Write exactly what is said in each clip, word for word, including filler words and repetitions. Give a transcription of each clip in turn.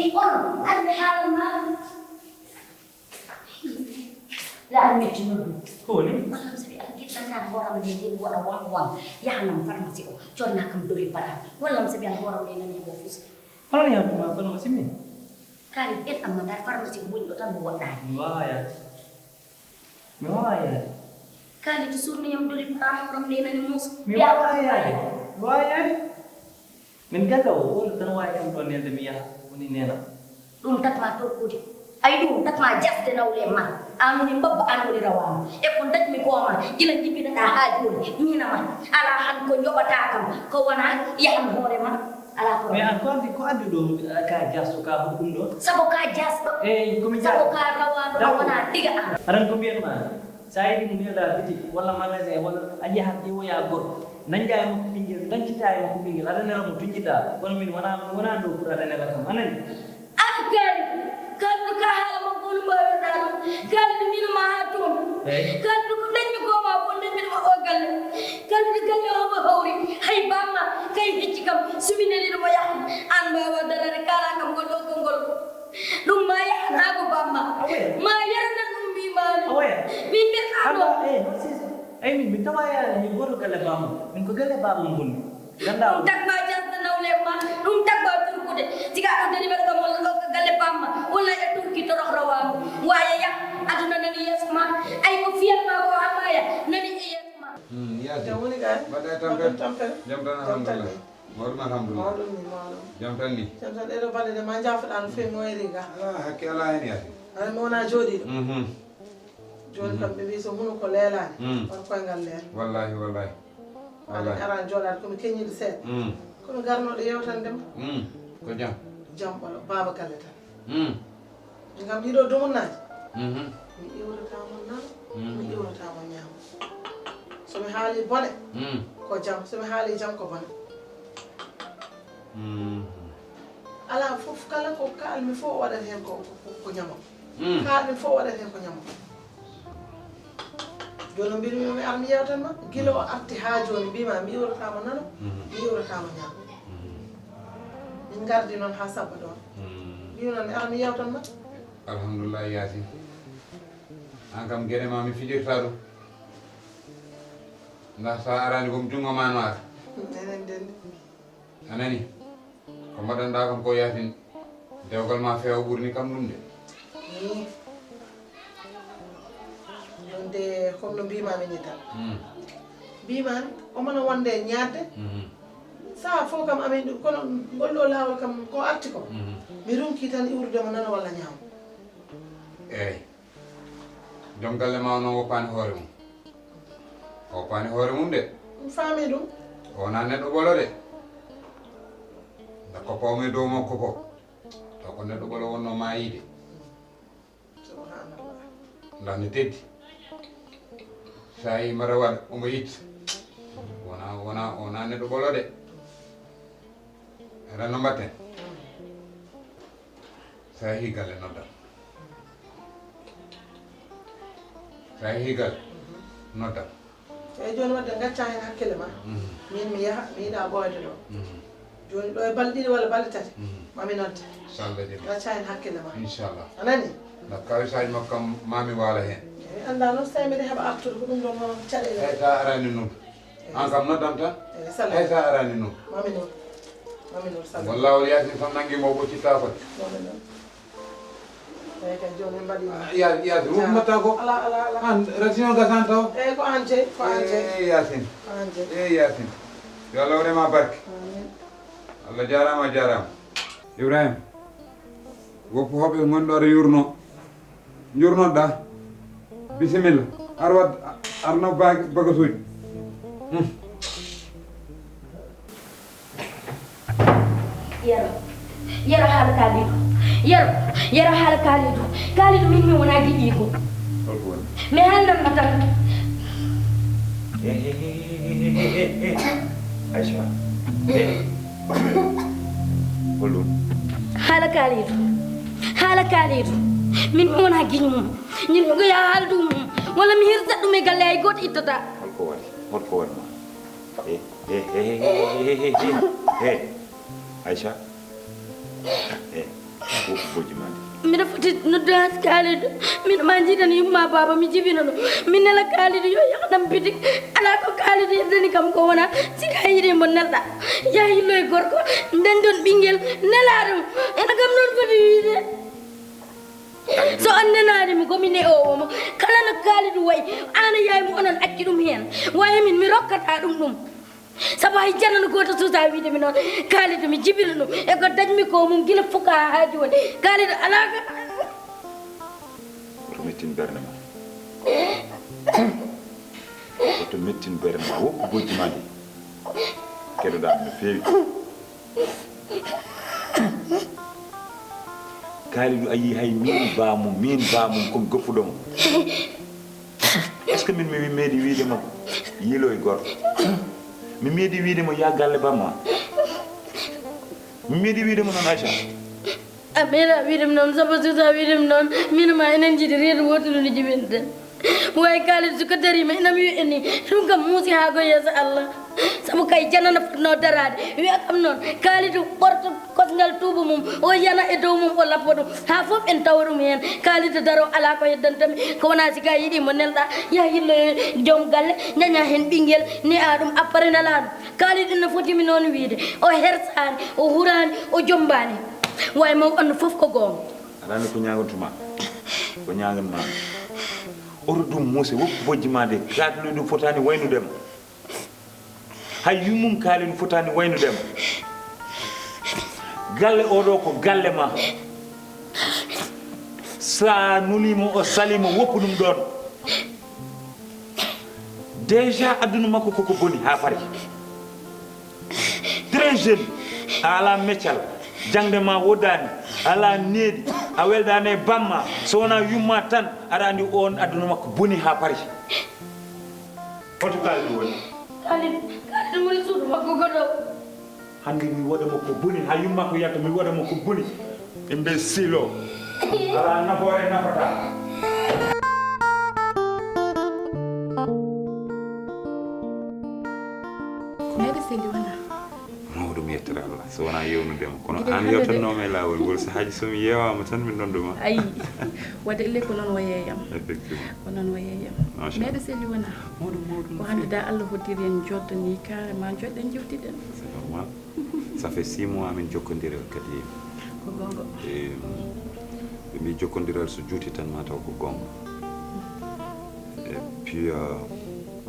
Kono hannde haalan ma. La an metti noddu. Ko woni? Walla sabi an giɗɗantaa hooram nde, nde waɗa wan wan. Yahanam pharmacie o, conna kam doli paɗa. Walla sabi an hooram nde nani mo fus. Hono ni hakkuma kono o simmi? Kali en amma dar pharmacie o woni ɗo tan mo woɗɗaani. Mi wawa yaade. Mi wawa yaade. Kali to surni yam doli paɗa hooram nde nani mus. Mi wawa yaade. Mi wawa yaade. Min galle o, woni tan wawi kam ɗon nelde mi yaha, woni nena. Ɗum tatma torkude. Ay ɗum tatma jasde nawle ma. An woni mbabba, an woni rawama. E ko dañmi ko ma, gila jibinaɗa ha joni, mina ma. Ala han ko joɓata kam, ko wona yahan hoore ma. Ala ko. Mais an ko addi, ko addi ɗo, ka jasto ka hoɗi ɗum ɗo? Sabo ka jasto. Eyyi, ko mi jasto. Sabo ka rawano, a wona diga an. Aran ko mbiyan ma? Sa yiɗi mo neɗa bitik walla magasin walla a yahat ƴeewoya goɗɗo, dañƴa e makko ɓinguel, dañcita e makko ɓinguel, aɗa nela mo tuñƴiɗa. Kono min wona, mi wona ɗo pour aɗa nela kam, a nani? An kadi, kaldu ka haala makko no mbawirɗa ɗum. Kaldu min ma ha toon. Kaldu ko dañmi ko ma ko dañmi ɗum o galle. Kaldu galle o mo hawri. Hay bamma kay hecci kam sumi neli ɗum o yaha. An mbawa darade kala kam ko ɗo ko ngol. Ɗum ma yahan haa ko bamma. Awoya. Ma yarana ɗum mbimaani. Awoya. Min mbirɗa ɗo. Anda, eh, non, c'est ça. Ay min, mi tawa yaani, mi goto galle bamma. Min ko galle bamma ngoni. Ganda. Ɗum tagma jasta nawle ma. Ɗum tagma turkude. Siga ɗum dari mbaɗa kam walla ɗo ko galle bamma. Walla e turki torox rawano. Waya ya. Aduna nani yeeso ma. Ay ko fiyal ma ko amaya. Nani e yeeso ma. Hmm, yaasi. Jam woni kay? Mbaɗɗa e tampere? Mbaɗɗa tampere. Jam tan, alhamdulillah. Mawɗum, alhamdulillah. Mawɗum ni, mawɗum. Jam tan ni. Jam tan, ɗeɗo balɗe de ma jaafoɗa no fewi mo wayri ga. Ah, hakke ala hen yaasi. Aɗa mi wona jooɗiɗo. Mhm. Joni kam ɓe mbi so hunuko leelani. Mm. War koyngal leela. Wallahi, wallahi. Aɗa ara jooɗaade ko mi keñiiɗo seeɗa. Mm. Ko mi garnooɗo yewtande ma. Mm. Ko jam? Jam ɓolo, baaba galle tan. Mm. Ngam ɗiɗo dumunnaaji, mhm, mi iwrata mo nano, mhm, mi iwrata mo ñaamo. So mi haali bone, mm, ko jam. So mi haali jam, ko bone. Mhm. Alaa fof, kala ko kaalmi fof o waɗat heen ko, ko, ko ñamo. Mm. Kaalmi fof o waɗat heen ko ñamo. Jooni o mbiymi mi ar mi yewtan ma. Gila o arti haa jooni mbiyma mi iwrata mo nano, mhm, mi iwrata mo ñaamo. Mhm. Min ngardi noon haa sabba ɗoon. Mhm. Mbiymi noon mi ar mi yewtan ma. Alhamdulillah, Yaasin. An kam, gere ma mi fijirta ɗum. Ndax sa arani ko mi jungo ma no ata. Enen den. A nani? Ko mbaɗanɗa kam ko, Yaasin. Dewgal ma feewa ɓurni kam ɗum de. Ni. Ɗum de, comme no mbimami ni tan. Hmm. Mbimami, omona wonde e ñaadde. Mhm. Saha fof kam amin ɗum, kono ngol ɗo laawol kam ko arti ko. Mhm. Mi runki tan iwrude mo nano walla ñaamo. Eey. Joom galle ma o noon woppaani hoore mum. O woppaani hoore mum de. Mi faami ɗum. O wonaa neɗɗo ɓolo de. Nde ko pawmi dow makko ko, taw ko neɗɗo ɓolo wonno maayii de. Subhanallah. Ndaa ne teddi. Sa yii mbaɗa waɗa, omo yitta. Wonaa, wonaa, wonaa neɗɗo ɓolo de. Aɗa no mbaɗten? Sa yehii galle, noddam. Sa yehii galle, noddam. Eeyi, jooni waɗde ngacca heen hakkille ma. Mhm. Miin mi yaha, mi yiɗaa ɓooyde ɗo. Mhm. Jooni ɗo e balɗe ɗiɗi walla balɗe tati, mhm, ma mi nodde. Inchallah, jam. Ngacca heen hakkille ma. Inchallah. A nani? Nda kawisaaji makko kam, ma mi waala heen. Eeyi, anndaa noon, so tawii mbeɗa heɓa artude, ko ɗum ɗoon noon caɗeele. Eeyi, sa arani noon. An kam noddam tan. Eeyi, salam. Hay sa arani noon. Mami noon. Mami noon, salam. Wallaahi, Yaasin kam nangi mo ɓoccittaako de. Mami noon. Eeyi, kay jooni en mbaɗi noon. Ah, Yaasin, Yaasin, rufmata ko. Ala, ala, ala. An, rasino gasan taw. Eeyi, ko an jeyi, ko an jeyi. Eeyi, Yaasin. Ko an jeyi. Eeyi, Yaasin. Yo Allah waɗe ma barke. Amin. Allah jaaraama, a jaaraama. Ibrahima. Woppu hoɓɓe ngonɗo aɗa yurno. Njurnoɗa. Bisimilla. Ar wad, arno bag-, bagasuuji. Hmm. Yero. Yero haala Kaalidu. Yero. Yero haala Kaalidu. Kaalidu min mi wona giɗiiko. Holko woni? Mi haalnan ma tan. Eh, eh, eh. Aïcha. Eh. Holɗum? Haala Kaalidu. Haala Kaalidu. Min mi wona giño mum. Min mi ko yaa haala ɗum mum. Walla mi hirsa ɗum e galle hay gooto ittata. Holko waɗi? Holko waɗi ma? Eh, eh, eh. Aïcha. Eh. Woppu bojji ma ndi. Mbiɗa foti noddaade Kaalidou. Min ma njiidan yumma baaba mi jibina ɗum. Mi nela Kaalidou yo yahdam bitik. Alaa ko Kaalidou yeddani kam ko wona sika yiɗi mo nelɗa. Yah yillo e gorko, dañɗon ɓinngel, nela ɗum. Ena kam noon foti wiyde. So on nenaani mo ko mi ne'oowo mo. Kala no Kaalidou wayi, aan a yaay mo onon acci ɗum heen. Wayi min mi rokkata ɗum ɗum. Sabu hay janano gooto suusa wiide mi noon Kaalidou mi jibina ɗum e ko dañmi ko mum gila fuka haa jooni. Kaalidou alaa ka. Woto mettin ɓernde ma. Woto mettin ɓernde ma. Woppu bojji ma ndi. Keɗoɗaa no feewi. Kaalidou a yii hay min baamum, min baamum ko mi goppuɗo mo. Est-ce que min mi meeɗi wiide mo yilo e gorko? Mi meeɗi wiide mo ya galle bamma? Mi meeɗi wiide mo noon Aïcha? A meeɗa wiide mi noon, sabu suusa wiide mi noon, min ma enen njiɗi reedu wootu no jibinten. Way Kaalidou so ko dariima ina mi wiya ni, ɗum kam muusi haa ko yeeso Allah. Sabu kay janano fotno daraade, wiya kam noon, Kaalidou ɓorto kosngal tuuba mum, o yana e dow mum, o lappo ɗum, haa fof en tawa ɗum heen. Kaalidou daro alaa ko heddanta mi, ko wona si ka yiɗi mo nelɗa, yah yillo e joom galle, ñaña heen ɓinngel, ne'a ɗum, après nela ɗum. Kaalidou no foti mi noon wiide, o hersaani, o huraani, o jommbaani. Way maw anno fof ko goonga. Aɗa anndi ko ñaagantuma? Ko ñaaganma? Oto ɗum muuse, woppu bojji ma de, Kaalidou ɗum fotaani waynude ma. Hay yummum Kaalidou fotaani waynude ma. Galle oɗo ko galle ma. Sa nulimo o salimo woppu ɗum ɗon. Déjà aduna makko koko boni ha paari. Très jeune, a ala meccal, jangde ma wodani, ala needi, a weldani e bamma, so wona yumma tan, aɗa andi on aduna makko boni ha paari. Hoto Kaalidou woni? Kaalidou, Kaalidou woni suudu makko ko ɗo. Hande mi waɗa mo ko boni, ha yumma ko yalta mi waɗa mo ko boni. Imbécile o. Ala nafoore nafata. Ko meɗe seli wona? Mawɗum yettere Allah, so wona yewnudema. Kono an yewtannoma e lawol ngol, sahaji so mi yewama tan mi nonduma. Ayi, wadde elle ko noon wayeyam. Effectivement. Ko noon wayeyam. Meɗe seli wona? Mawɗum, mawɗum. Ko hande da Allah hoddiri en joddani carrément joɗɗen jewtiɗen. C'est normal. Ça fait six mois min jokkondira kadi. Ko gonga. E ɓe mbi jokkondiral so juuti tan ma taw ko gonga. Et puis euh,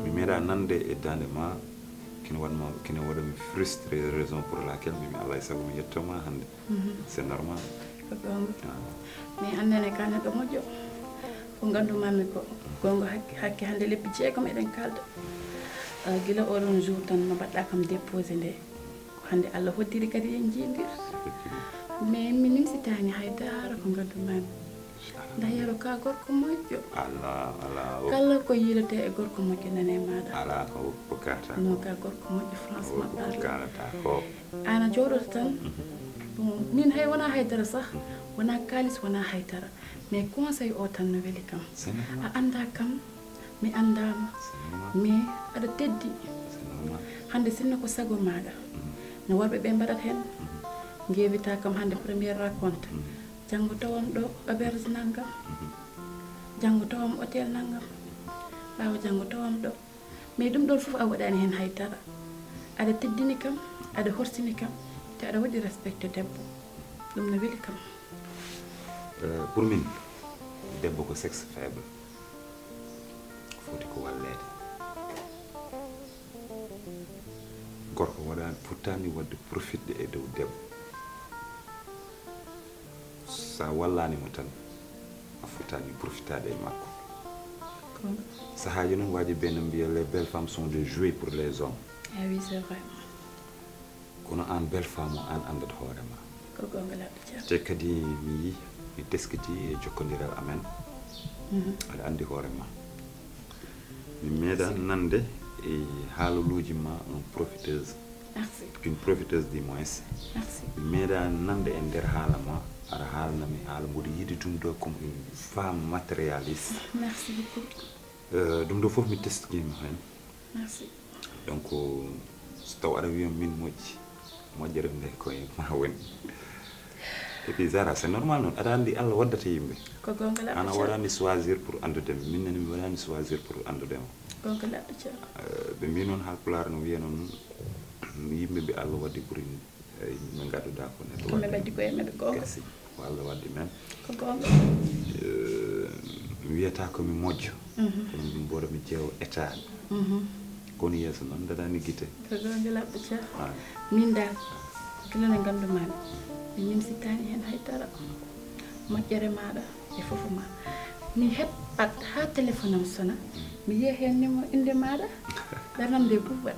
mi meeɗa nande e dande ma kene waɗma kene waɗami frustré, raison pour laquelle mbimi alay saago mi yettoma hande. C'est normal. Ko gonga. Mais annene ka neɗɗo moƴƴo. Ko nganndumaami ko gonga hakke hande lebbi jeegom eɗen kalda. Gila oɗon jour tan no mbaɗɗa kam déposé nde. Ko hannde Allah hoddiri kadi en njiidir. Mais mi nimsitaani hay dara ko nganndumaami. Nda Yero ka gorko moƴƴo. Ala ala. Kala ko yilete e gorko moƴƴo nane maɗa. Ala ko ko kata. No ka gorko moƴƴo franchement parle. Kata ko. Ana jooɗoto tan. Bon, min hay wona hay dara sah. Wona kalis wona hay dara. Mais conseil o tan no weli kam. A anda kam. Mi anndaama, mais aɗa teddi. Hannde sinno ko sago maaɗa, no worɓe ɓe mbaɗat heen, ngeewita kam hannde première rencontre, janngo tawam ɗo auberge nanngam, janngo tawam hôtel nanngam, ɓaawo janngo tawam ɗo. Mais ɗum ɗoon fof a waɗaani heen hay dara. Aɗa teddini kam, aɗa horsini kam, te aɗa waɗi respecté debbo. Ɗum no weli kam. Pour min, debbo ko sexe faible. Foti ko walleede. Gorko waɗaani fotaani waɗde profitde e dow debbo. Sa wallaani mo tan a fotaani profitaade e makko. Sahaaji noon waaji ɓe no mbiya les belles femmes sont des jouets pour les hommes. Ah oui, c'est vrai. Kono aan belle femme o aan anndat hoore ma. Ko goonga laɓɗo ceerno. Te kadi mi yii mi teskiti e jokkondiral amen. Aɗa anndi hoore ma. Mi meeɗa nande e haaloluuji ma un profiteuse. Merci. Une profiteuse du moins. Merci. Mi meeɗa nande e nder haala ma aɗa haalna mi haala mboɗo yiɗi ɗum ɗo comme une femme matérialiste. Merci beaucoup. Ɗum ɗo fof mi teskima heen. Merci. Donc so taw aɗa wiya min moƴƴi, moƴƴere nde koye ma woni. Et puis Zara, c'est normal noon, aɗa anndi Allah waddata yimɓe. Ko goonga laɓɗo An a ceerno. Waɗaani choisir pour anndude mi, min nani mi waɗaani choisir pour anndude ma. Goonga laɓɗo ceerno. Ɓe mbi noon, Haalpulaar no wiya noon, yimɓe ɓe Allah waddi ɓuri, eh, ɓe ngannduɗaa ko neɗɗo Ko ɓe waddi ko e maɓɓe goonga. Gasi, ko Allah waddi men. Ko goonga. Eh, mi wiyata ko mi moƴƴo, kono mboɗo mi jeewo état. Ko woni yeeso noon, daɗani gite. Ko goonga laɓɗo ceerno. Ah, Min dal, gila nde nganndumaami, mi nimsitaani heen hay dara. Moƴƴere maaɗa e fof ma. Mi heɓat haa téléphone am sona, mi yiya heen nimo innde maaɗa, ɓernam nde buubat.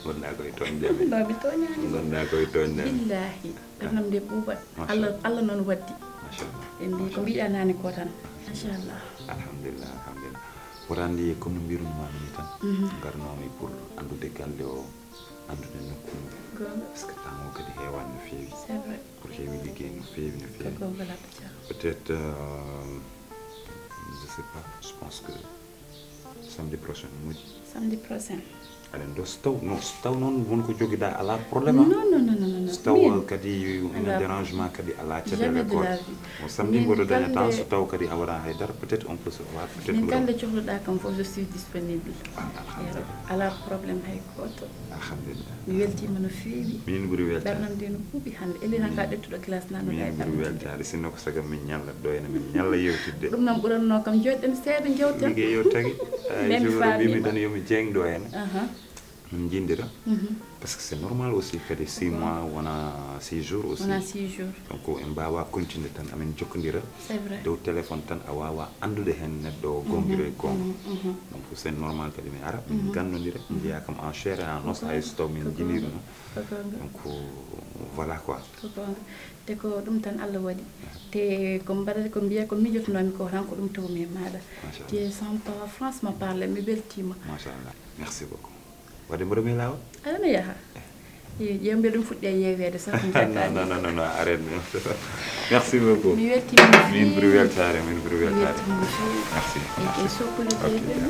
Wonɗaa koye tooñde mi. No mi tooñaani. Wonɗaa koye tooñde mi. Billaahi, ɓernam nde buubat. Machallah. Allah, Allah noon waddi. Machallah. Ɓe mbi ko mbiɗa naane ko tan. Machallah. Alhamdulillah, alhamdulillah. Woto anndi, comme no mbirunoma ni tan, ngarnomi pour anndude galle o, anndude nokku mum. Goonga. Parce que temps o kadi heewani no feewi. C'est vrai. Pour heewi liggey no feewi, no Ko feewi. Goonga laɓɗo ceerno. Peut-être, euh, je sais pas, je pense que samedi prochain, no moƴƴi. Samedi prochain. Aɗen ɗo so taw, no, so taw noon won ko jogiɗa, alaa problème, ah. Non, non, non, non, non, non. So taw Min, kadi ina alaa. Dérange ma kadi alaa caɗeele Jamais de goɗɗe. La vie. Bon, samedi Min mboɗo daña temps, kande- so taw kadi a waɗa hay dara, peut-être on peut se voir, peut-être Min mboɗo kande cohluɗa kam fof, je suis disponible. Ah, alhamdulillah. Alaa problème hay gooto. Alhamdulillah. Mi weltiima no feewi. Min ɓuri weltaade. Ɓernam nde no buubi hannde. Eli tan ka ƴettuɗo glace na no Min gayɗa. ɓuri weltaade, sinno ko saga min ñalla ɗo ene, min ñalla yewtidde. Ɗum noon ɓuratnoo kam jooɗɗen seeɗa njewten. Ligey yo tagi. Ay, Min jour o faami. Mbimi tan yo mi jeeng ɗo ene. Aha. Min njindira. Parce que c'est normal aussi kadi six mois wona six jours aussi. Wona six jours. Donc en mbaawa continude tan amin jokkondira. C'est vrai. Dow téléphone tan a waawa anndude heen neɗɗo o goongira e goonga. Donc c'est normal kadi mi ara, min nganndondira, mbiya kam en chair et en os, hay so taw min njiniiɗo noon. Ko goonga. Donc voilà quoi. Ko goonga. Te ko ɗum tan Allah waɗi. Te ko mbaɗata, ko mbiya ko mijotonoomi ko tan ko ɗum tawmi e maaɗa. Machallah. Te sans toi, franchement parler, mi weltiima. Machallah. Merci beaucoup. Waɗde mboɗo mi laawol? Aɗa no yaha. Yewtere ɗum fuɗɗi e yeeweede sax. Non, non, non, non, non, arrête. Merci beaucoup. Mi weltiima no feewi. Min ɓuri weltaare, min ɓuri Mi weltaare. weltiima no feewi. Merci. E ke sokkude Ok. jeeɗiɗo.